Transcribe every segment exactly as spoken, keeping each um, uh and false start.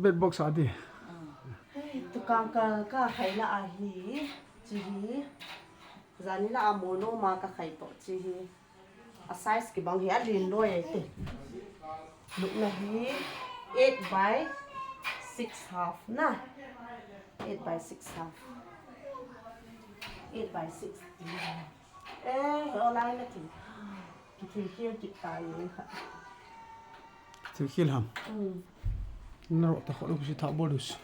Bed box a di. Tukang ka, ka khai la ahi, chi hi. Jani la a mono ma ka khai to chi hi. A size kibang hi a lin loi ai te. Lukna hi eight by six half na. Eight by six half. Eight by six. Eh, he olai na ti. Kithil khil kit ta ye kha. Kithil khil ham. Mm. Na ro ta kho lu si tha bolus.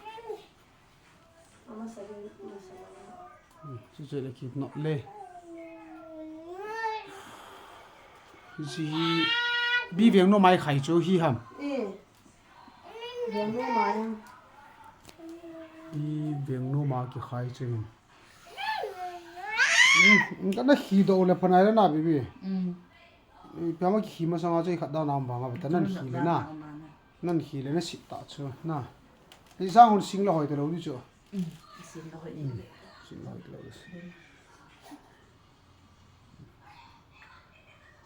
Ama sa le, ama sa le. Hmm, si se le ki no le. Si bi veng no mai khai chu hi ham. Eh. Veng no mai. Bi veng no ma ki khai chu. Hmm, ka na khi do le phanai le na bibi. Mm. Eh, pia ma ki khi ma sanga chu khat da nam vanga ta nan khi le na. Nan khi le na sit ta chu na. Ni sang hun sing la hoi ta lo ni chu. Mm, sing la hoi ni. Sing la hoi ta lo.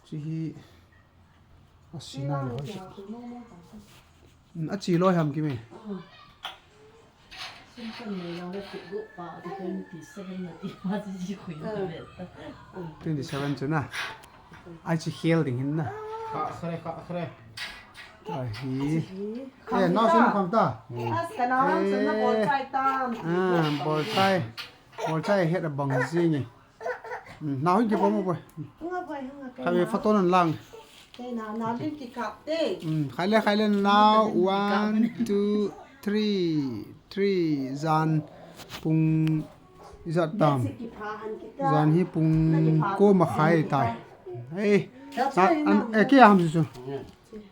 Chi hi a sing la hoi. Mm, a chi loi ham ki me. Sing kan nei lang le ti gu pa ti twenty-seven na ti ma ti ji khui ta ve ta. Twenty-seven chu na. Ai chi khel ding hin na. Kha khre, kha khre. Ai hi. Eh, na sum kham ta. As ka na lang chu na bol chai tam. Ah, bol chai. Bol chai het a bang ji ni. Hmm, na hin ki bol mo boi. Nga boi, nga kai. Kha ve na. Photo nan lang. Te na, na din ki kap te. Hmm, khai le, khai le now. One, two, three, three. Jan pung ijat tam. Jan hi pung ko makhai tai. Hey. An, eh, ke ham su.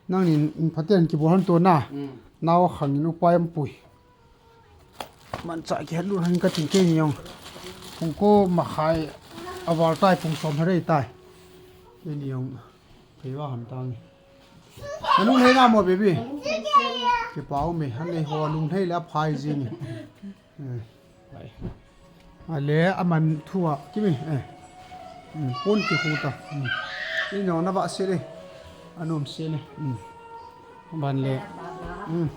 Nang nin phaten ki bol han to na. Now khang in upai am pui. Manchah kihet lut han ka tin keini jong. Pung ko makhai a val tai, pung som herei tai. Keini jong phei va han tang. Na lunglhai na mo, baby. Kipa um e, han nei ho lunglhai le aphai jing e. Eh, ai. Ale aman thu a kimi, eh. Hmm, pon ki hu ta. Hmm. Ni no na va se le. Anom se le. Hmm. Ban le. Hmm.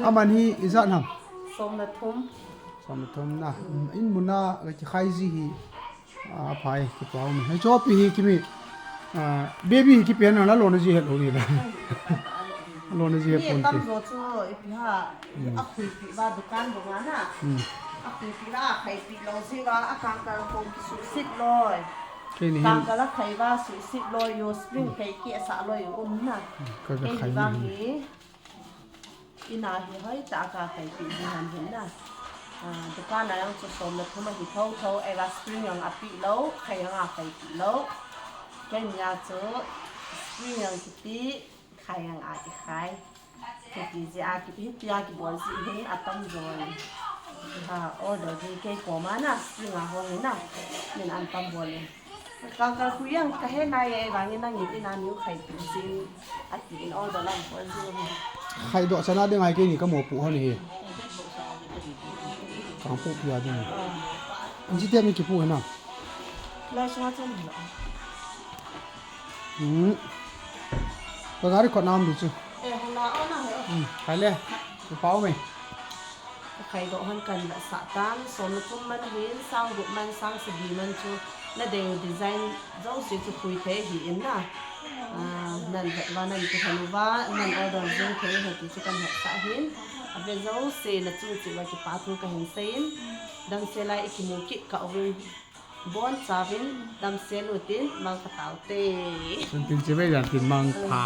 Aman hi ijat ham. Som le thum. Som le thum na. Hmm. In mun a ka kikhai ji hi. Aphai, kipa um e. Hei chopi hi kimi. Ah, baby hi kipen na lo na ji het lo ni da. Lo na ji het pon tam ti. Zo chu ipi ha. Hmm. A khui pi ba dukan bo nga na. Hmm. A khui pi la, khai pi lo ji la, a kang kal kong ki su sit loi. Keini hin. Kang kal a khai ba su sit loi, yo spring khai ki sa loi um na. Ka, ka keini khai ba ni. Hi. Ina hi hoi ta ka khai pi ji han hin na. Ah, dukan a jong chu som le thum a hi tho tho, ei la spring jong a pi lo, khai jong a khai pi lo. Keini a chu spring jong ki pi, khai jong a ki khai. Ki pi ji a ki pi, pi a ki bol ji hin a tam jo. Ha, order ji kei ko ma na spring a ho hin na. Min an tam bol in. Kal kal khu jong ka he nai e, vang in nang in ina niu khai pi jing, ati in order lam ko jing. Khai doh chana ding ai keini ka mo pu ho ni hi. Kang pu pi a ding. Inchi te mi ki pu na. Lai sunga chun. Hmm. Ka gari ko nam du chu. Eh, na ona he. Hmm, khai le. Ka pau me. Ka khai doh han kan la sa tan, som le thum man hin, sang gup man, sang sagi man chu, na dei u design jouse chu pui thei hi in na. Ah, nan het uva, nan kihen uva, nan order jing thei hi ti chu kan het sah hin. Ave jouse na chung cheh uva kipa thu ka hin sei in. Damsel a i kimu kit kah uvin. Bon chauvin, damsel utin, mang ka tau te. Sun tin che ve jan tin mang pha.